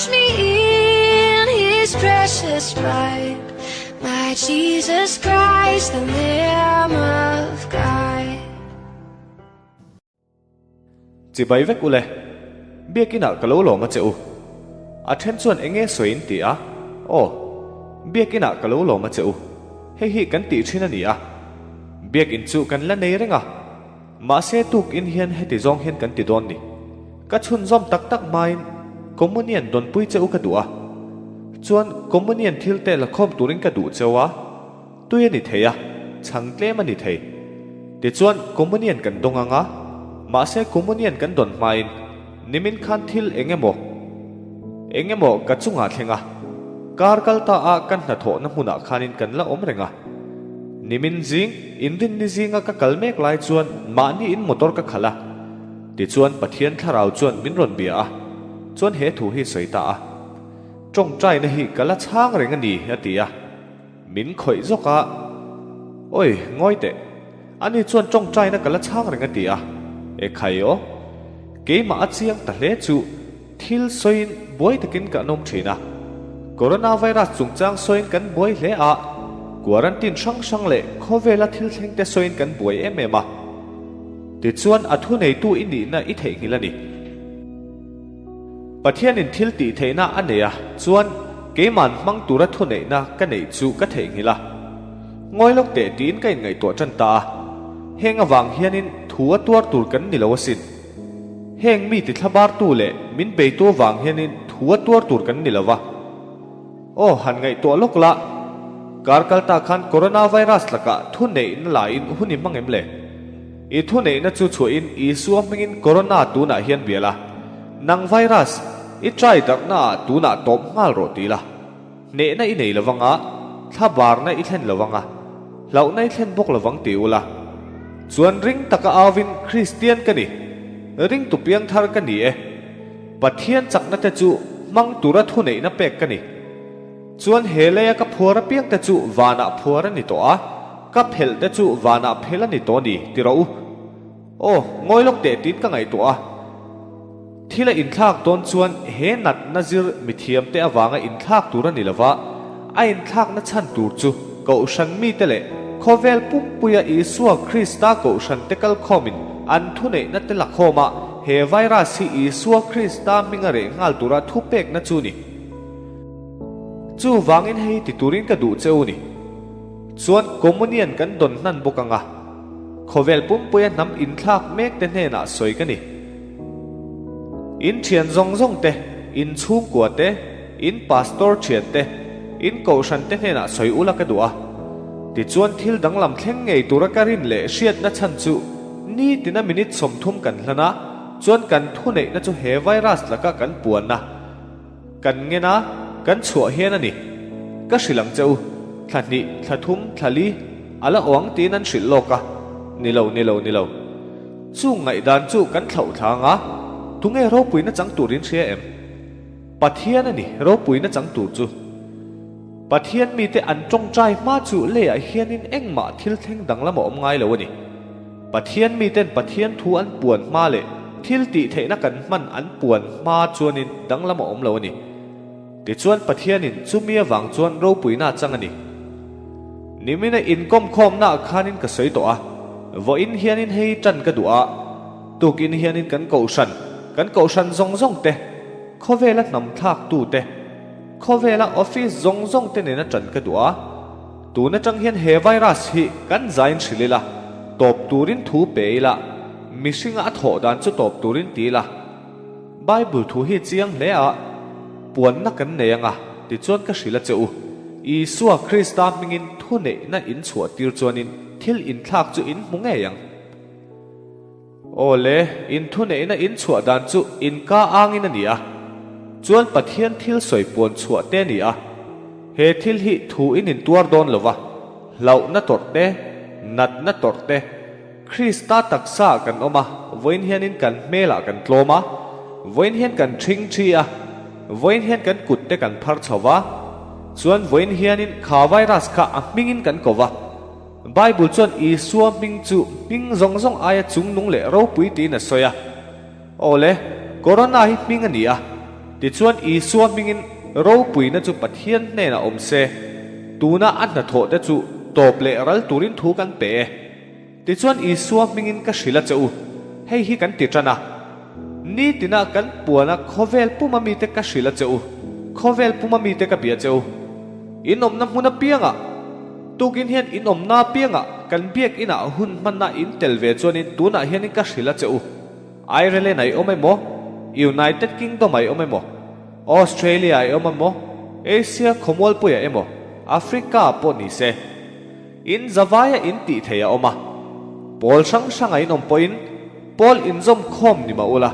Wash me in his precious blood. My Jesus Christ, the Lamb of God. Chibai vek ule, Biakinah ka lo lawm a che u. A then chuan enge sawi in ti a, Aw, Biakinah ka lo lawm a che u. Hei hi kan tih thin a ni a, Biakin chu kan la nei reng a. Mahse tukin hian heti zawng hian kan ti dawn ni. Ka chhunzawm tak tak hmain Communion dawnpui che u ka duh a. Chuan Communion thil te la khawm turin ka duh cheu a, tui a ni thei a, chhang tlem a ni thei. Tichuan Communion kan dawng ang a, mahse Communion kan dawn hmain nimin khan thil eng emaw eng emaw ka chungah thleng a, kar kal ta a kan hnathawhna hmunah khanin kan la awm reng a. Nimin zing, inrinni zinga ka kal mek lai chuan mahni in motor ka khalh a. Tichuan Pathian thlarau chuan min rawn bia a, chuan he thu hi sawi ta a. Tawngtaina hi ka la chhang reng a ni, a ti a. Min khawih zawk a, Awi, ngawi teh. Ani chuan tawngtaina ka la chhang reng a ti a. E khai aw. Keimah a chiang ta hle chu thil sawiin buai takin ka an awm thin a. Coronavirus chungchang sawiin kan buai hle a, quarantine hrang hrang leh khawvela thil thleng te sawiin kan buai em em a. Tichuan a thuneitu i nihna i theihnghilh a ni. Pathianin thil tih theihna a nei a, chuan keiman hmang tura thuneihna ka neih chu ka theihnghilh a. Ngawi lawk teh tiin ka inngaihtuah tan ta a. Heng avang hianin thu a tuar tur kan ni lo asin. Heng mi ti thlabartu leh min beitu avang hianin thu a tuar tur kan ni lo va. Aw, han ngaihtuah lawk la, kar kal ta khan coronavirus lakah thuneihna laiin hun i hmang em le? I thuneihna chu chhuahin Isua hmingin corona tunah hian bia la, nang virus, i try darhna ah tunah tawp nghal rawh ti la. Hnehna i nei lo vang a, thlabarna i thlen lo vang a, hlauhna i thlen bawk lo vang ti ula. Chuan ring taka auvin Kristian ka ni, ringtu piangthar ka ni e. Pathian chakna te chu hmang tura thuneihna pek ka ni. Chuan he leia ka phuar apiang te chu vanah phuar a ni tawh a, ka phelh te chu vanah phelh a ni tawh a ni, ti rawh u. Aw, ngawi lawk teh tiin ka ngaihtuah a. Thil a inthlak dawn chuan he natna zir mithiam te avanga inthlak tur a ni lova, a inthlakna chhan tur chu Kohhran mite leh khawvel pumpuia Isua Krista Kohhran te kalkhawmin an thuneihna te la khawm a, he virus hi Isua Krista hminga reh nghal tura thupekna chu ni. Chuvangin hei ti turin ka duh che u ni. Chuan Communion kan dawn hnan bawk ang a, khawvel pumpuia hnam inthlak mek te hnenah sawi ka ni. In thian zawng zawng te, in chhungkua te, in pastor thian te, in kohhran te hnenah sawi ula ka duh a. Tichuan thil danglam thleng ngei tura ka rin leh hriatna chhan chu nitina minute 30 kan hlan a, chuan kan thuneihna chu he virus laka kan puanna kan ngen a, kan chhuah hian a ni. Ka hrilh ang che u, thla hnih, thla thum, thla li a la awng tiin an hrilh lawk a, ni lo, ni lo, ni lo. Chung ngaihdan chu kan thlauh thlang a, tunge ropuina chang tur in hria em? Pathian a ni ropuina chang tur chu. Pathian mite an tawngtai hma chu leiah hianin engmah thil thleng danglam a awm ngai lo a ni. Pathian miten Pathian thu an puan hma leh thil tih theihna kan hman an puan hma chuanin danglam a awm lo a ni. Tichuan Pathianin chumi avang chuan ropuina a chang a ni. Nimina inkawmkhawmna ah khanin ka sawi tawh a, vawiin hianin hei tan ka duh a, tukin hianin kan kohhran, kan kohhran zawng zawng te, khawvela hnam thlak tu te, khawvela office zawng zawng te nena tan ka duh a, tun atang hian he virus hi kan zain hrilh ila, tawp turin thu pe ila, mihringa a thawh dan chu tawp turin ti ila. Bible thu hi chiang hle a, puanna kan nei anga tichuan ka hrilh a che u. Isua Krista hmingin thuneihna in chhuah tir chuanin thil inthlak chu in hmu ngei ang. Aw le, in thuneihna in chhuah dan chu in ka angin a ni a, chuan Pathian thil sawi puan chhuah te a ni a. He thil hi thu in intuar dawn lo va, hlauhna tawrh te, natna tawrh te, Krista taksa ah kan awm a, vawiin hianin kan hmelah kan tlawm a, vawiin hian kan ṭhing ṭhi a, vawiin hian kan kut te kan phar chho va, chuan vawiin hianin kha virus kha a hmingin kan ko va. Bible chuan Isua hming chu hming zawng zawng aia chungnung leh ropui tiin a sawi a. Awle, Corona hi hming a ni a. Tichuan Isua hmingin ropuina chu Pathian hnenah awm se, tuna a hnathawhte chu tawp leh ral turin thu kan pe e. Tichuan Isua hmingin ka hrilh a che u, hei hi kan ti tan a. Nitina kan puana khawvel puma mite ka hrilh a che u, khawvel puma mite ka bia che u. In awmna hmun apiangah, tukin hian in awmna apiangah kan biak inah hun hmanna in tel ve chuanin tunah hianin ka hrilh a che u. Ireland ah i awm emaw, United Kingdom ah i awm emaw, Australia ah i awm emaw, Asia khawmualpuiah emaw, Africa ah pawh ni se. In zavaia in tih thei a awm a, pawl hrang hranga in awm pawhin pawl inzawm khawm ni mah ula,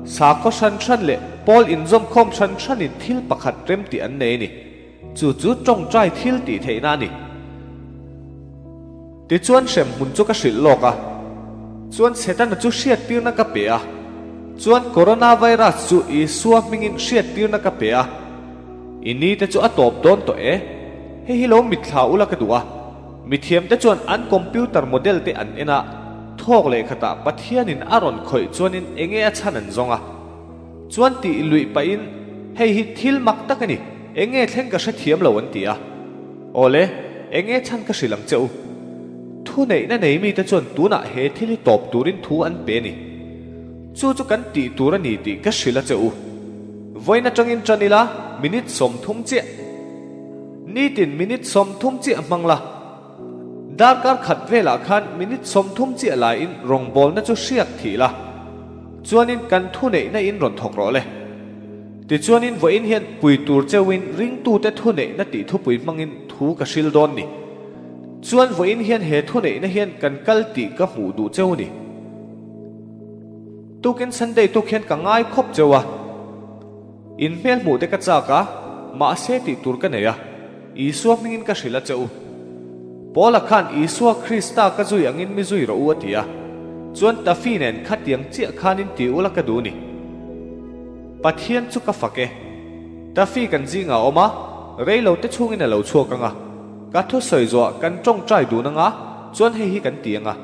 sakhaw hran hran leh pawl inzawm khawm hran hranin thil pakhat rem tih an nei a ni. Chu chu tawngtai thil tih theihna a ni. Tichuan hremhmun chu ka hrilh lawk a, chuan Setana chu hriattirna ka pe a, chuan coronavirus chu Isua hmingin hriattirna ka pe a. I ni te chu a tawp dawn tawh e. Hei hi lo mitthla ula ka duh a. Mithiam te chuan an computer model te an en a, thawk leh khatah Pathianin a rawn khawih chuanin enge a chhan an zawng a. Chuan tih luih pahin hei hi thil mak tak a ni, enge thleng ka hrethiam lo an ti a. Awle, enge chhan ka hrilh ang che u. Thuneihna nei mite chuan tunah he thil hi tawp turin thu an pe a ni. Chu chu kan tih tur a ni tih ka hrilh a che u. Vawiin atangin tan ila minute 30 chiah. Nitin minute 30 chiah hmang la. Darkar khat velah khan minute 30 chiah laiin rawngbawlna chu hriak thih la. Chuanin kan thuneihna in rawn thawk rawh le. Tichuanin vawiin hian pui tur cheuhin ringtute thuneihna tih thupui hmangin thu ka hril dawn ni. Chuan vawiin hian he thuneihna hian kan kal tih ka hmuh duh cheu ni. Tukin Sunday tuk hian ka ngai khawp cheu a, in hmel hmuh te ka chak a, mahse tih tur ka nei a, Isua hmingin ka hrilh a che u. Paula khan Isua Krista ka zui angin mi zui rawh u a ti a, chuan Tafi nen khatiang chiah khanin ti ula ka duh ni. Pathian chu ka fak e. Tafi kan zingah a awm a, reilo te chhungin a lo chhuak ang a, ka thusawi zawhah kan tawngtai dun ang a, chuan hei hi kan ti ang a.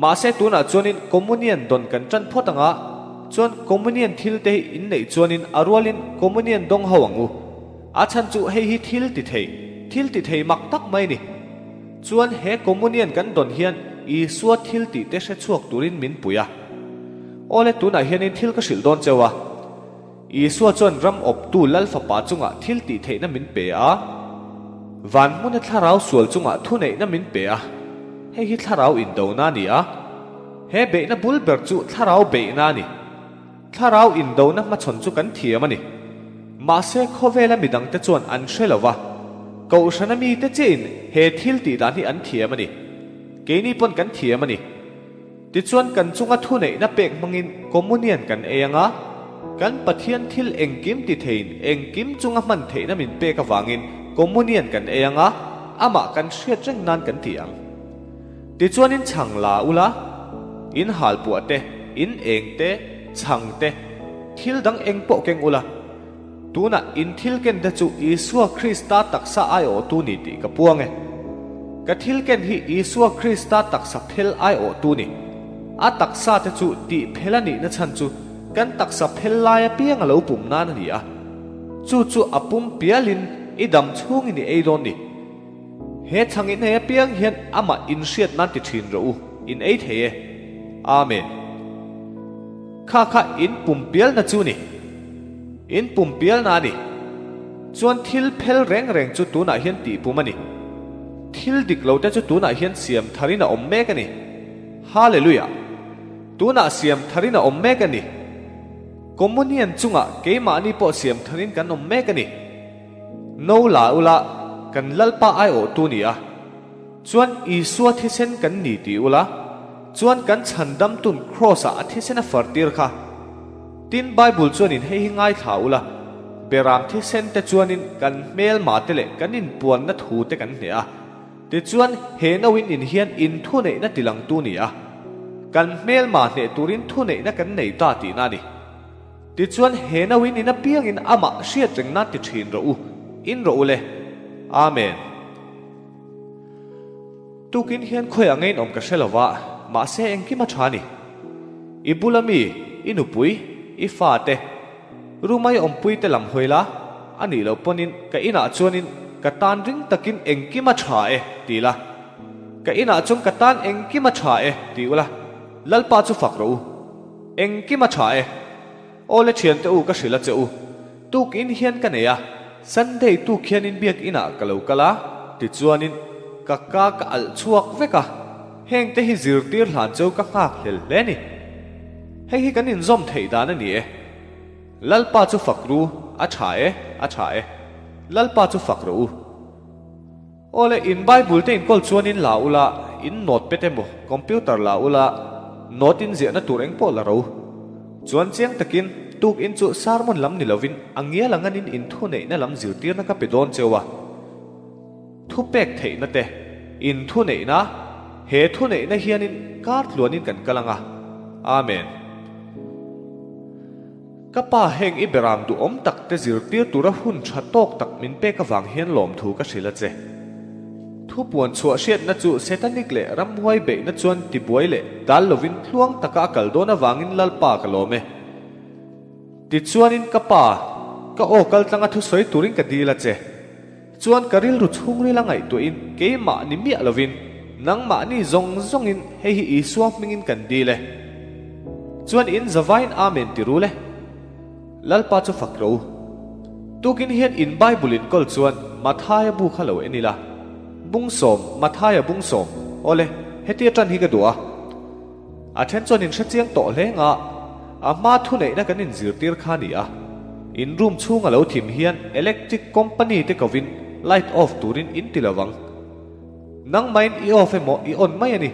Mahse tunah chuanin Communion dawn kan tan phawt ang a, chuan Communion thil te hi in neih chuanin a rualin Communion dawng ho ang u. A chhan chu hei hi thil ti thei, thil ti thei mak tak mai ni. Chuan he Communion kan dawn hian Isua thil tih te hre chhuak turin min pui a. Awle tunah hianin thil ka hrilh dawn cheu a. Isua chuan ram awptu Lal Fapa chungah thil tih theihna min pe a, van hmuna thlarau sual chungah thuneihna min pe a. Hei hi thlarau indona a ni a, he beihna bul ber chu thlarau beihna a ni. Thlarau indona hmachhawn chu kan thiam a ni. Mahse khawvela midangte chuan an hre lo va, Kohhrana mite chiahin he thil tih dan hi an thiam a ni. Keini pawn kan thiam a ni. Tichuan kan chunga thuneihna pek hmangin Communion kan ei ang a, kan Pathian thil engkim ti theiin engkim chunga hman theihna min pek avangin Communion kan ei ang a, amah kan hriat reng nan kan ti ang. Tichuanin chhang la ula, in halpuah te, in eng te, chhang te, thil dang eng pawh keng ula, Tunah in thil ken te chu Isua Krista taksa aiawhtu ni tih ka puang e. Ka thil ken hi Isua Krista taksa phel aiawhtu ni. A taksa te chu tih phel a nihna chhan chu kan taksa phel lai apiang a lo pum nan a ni a. Chu chu a pum pialin i dam chhungin i ei dawn ni. He chhang in ei apiang hian amah inhriat nan ti thin rawh u, in ei thei e. Amen. Kha kha in pum pialna chu ni. In pum pialna a ni. Chuan thil phel reng reng chu tunah hian tih pum a ni. Thil dik lo te chu tunah hian siam tharin a awm mek a ni. Hallelujah! Tunah siam tharin a awm mek a ni. Communion chungah keimahni pawh siam tharin kan awm mek a ni. No la ula, kan Lalpa aiawhtu ni a. Chuan Isua thisen kan ni ti ula, chuan kan chhandamtun Kraws-ah a thisen a fartir kha. Tin, Bible chuanin hei hi ngaithla ula, Beram thisen te chuanin kan hmelma te leh kan inpuanna thu te kan hneh a. Tichuan, he nauin in hian in thuneihna tilangtu ni a. Kan hmelma hneh turin thuneihna kan nei ta tihna a ni. Tichuan, he nauin in apiangin amah hriat reng nan ti thin rawh u, in rawh u le. Amen. Tukin hian khawiah nge in awm ka hre lo va, mahse engkim a tha a ni. I bula mi, i nupui, i fate. Rumai awmpui te lam hawi la, a nih loh pawnin ka inah chuanin ka tan ring takin engkim a tha e ti la. Ka inah chuan ka tan engkim a tha e ti ula, Lalpa chu fak rawh u. Engkim a tha e. Aw le thiante u ka hrilh a che u. Tukin hian ka nei a, Sunday tuk hianin biakinah ka lo kal a, tichuanin ka ka ka alh chhuak vek a, hengte hi zirtir hlan cheu ka nghak hlel hle ni. Hei hi kan inzawm theih dan a ni e. Lalpa chu fak ru, a tha e, a tha e. Lalpa chu fak rawh u. Aw le, in Bible te inkawl chuanin la ula, in note pet emaw, computer la ula, note in ziahna tur eng pawh la ro. Chuan chiang takin, tuk in chu sermon lam ni lovin a ngial ang anin in thuneihna lam zirtirna ka pe dawn cheu a. Thu pek theihna te, in thuneihna, he thuneihna hianin kar tluanin kan kal ang a. Amen. Ka pa heng i beram duhawm tak te zirtir tura hun tha tawk tak min pek avang hian lawmthu ka hrilh a che. Thu puan chhuah hriatna chu Satanic leh ramhuai beihna chuan tibuai leh dal lovin tluang taka a kal dawn avangin Lalpa ka lawm e. Tichuanin ka pa, ka aw kal tlanga thusawi turin ka dil a che. Chuan ka rilru chhungril a ngaihtuahin keimah ni miah lovin nangmahni zawng zawngin hei hi Isua hmingin kan dil e. Chuan in zavain Amen ti rul e. Lalpa chu fak ro. Tukin hian in Bible in kawl chuan Mathaia bu kha lo en ila. Bungsawm, Mathaia bungsawm. Awle, hetia tan hi ka duh a. A then chuan in hrechiang tawh hle nga, a hma thuneihna kan inzirtir kha a ni a. In room chhung a lo thim hian electric company te kovin light off turin in ti lovang. Nangmahin i off emaw i on mai a ni.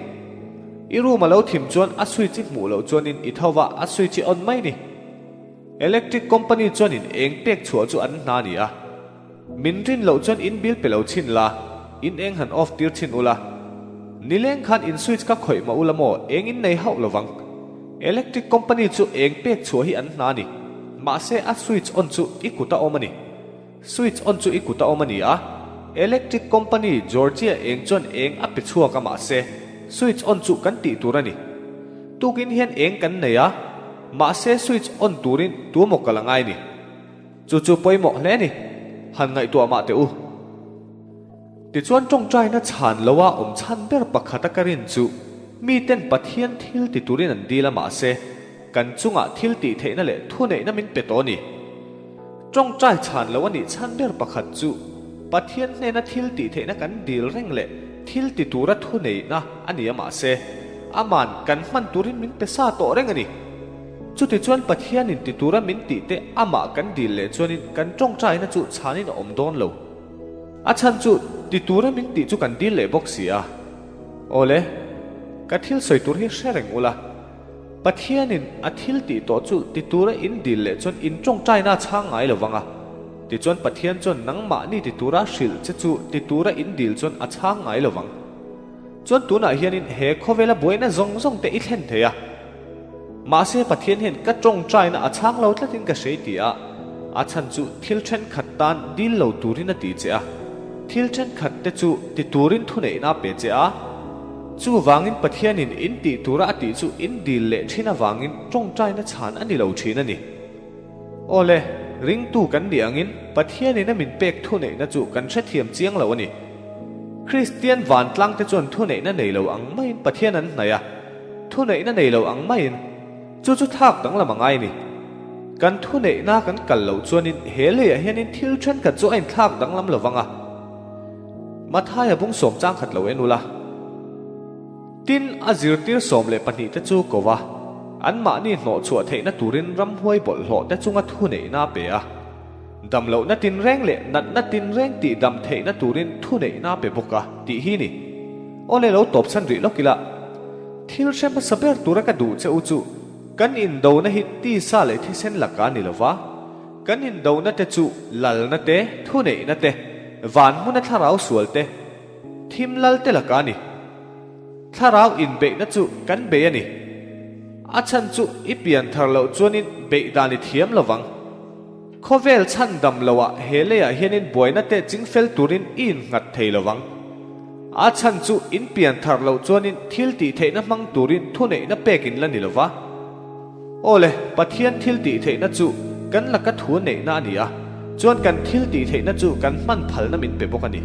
I room a lo thim chuan a switch i hmuh loh chuanin i tho va a switch i on mai ni. Electric company chuanin eng pek chhuah chu an hna a ni a. Min rin loh chuan in bill pe lo chhin la, in eng han off tir chhin ula. Nileng khan in switch ka khawih mah ula maw, eng in nei hauh lovang. Electric company chu eng pek chhuah hi an hna a ni. Mahse a switch on chu i kut a awm a ni. Switch on chu i kut a awm a ni a. Electric company Georgia eng chuan eng a pe chhuak a mahse switch on chu kan tih tur a ni. Tukin hian eng kan nei a, mahse switch on turin tuemaw kal a ngai ni. Chu chu pawimawh hle ni, han ngaihtuah mah teh u. Tichuan tawngtaina chhan loa awm chhan ber pakhata ka rin chu miten Pathian thil ti turin an dil a mahse kan chungah thil tih theihna leh thuneihna min pe tawh a ni. Tawngtai chhan lo a nih chhan ber pakhat chu Pathian hnena thil tih theihna kan dil reng leh thil ti tura thuneihna a ni a mahse aman kan hman turin min pe sa tawh reng a ni. Chutichuan Pathianin ti tura min tih te amah kan dil leh chuanin kan tawngtaina chu chhanin a awm dawn lo. A chhan chu ti tura min tih chu kan dil leh bawk si a. Awle, ka thil sawi tur hi hre reng ula, Pathianin a thil tih tawh chu ti tura in dil leh chuan in tawngtaina a chhang ngai lo vang a. Tichuan Pathian chuan nangmahni ti tura hrilh che chu ti tura in dil chuan a chhang ngai lo vang. Chuan tunah hianin he khawvela buaina zawng zawng te i thlen thei a. Mahse Pathian hian ka tawngtaina a chhang lo tlatin ka hrei ti a, a chhan chu thil thenkhat tan dil lo turin a ti che a, thil thenkhat te chu ti turin thuneihna a pe che a. Chuvangin Pathianin in tih tura a tih chu in dil leh thin avangin tawngtaina chhan a ni lo thin a ni. Awle, ringtu kan nih angin Pathianin a min pek thuneihna chu kan hrethiam chiang lo a ni. Kristian vantlangte chuan thuneihna nei lo ang maiin Pathian an hnaih a. Thuneihna nei lo ang maiin chu chu thlak danglam a ngai a ni. Kan thuneihna kan kal loh chuanin he leiah hianin thil thenkhat chu a inthlak danglam lo vang a. Mathaia bung sawm chang khat lo en ula. Tin, a zirtir 12 te chu ko va, anmahni hnawhchhuah theihna turin ramhuai bawlhhlawh te chunga thuneihna a pe a. Damlohna tinreng leh natna tinreng tih dam theihna turin thuneihna a pe bawk a, tih hi ni. Aw le lo tawp chhan rih lawk ila. Thil hre hmasa ber tura ka duh che u chu kan indona hi tisa leh thisen laka ni lova, kan indona te chu lalna te, thuneihna te, van hmuna thlarau sual te, thim lal te laka ni. Thlarau inbeihna chu kan bei a ni. A chhan chu i pian thar loh chuanin beih dan i thiam lovang. Khawvel chhan dam loah he leiah hianin buaina te chingfel turin i innghat thei lovang. A chhan chu in pian thar loh chuanin thil tih theihna hmang turin thuneihna pek in la ni lova. Aw le, Pathian thil tih theihna chu Kan laka thu neihna a ni a, chuan kan thil tih theihna chu kan hman phalna min pe bawk a ni.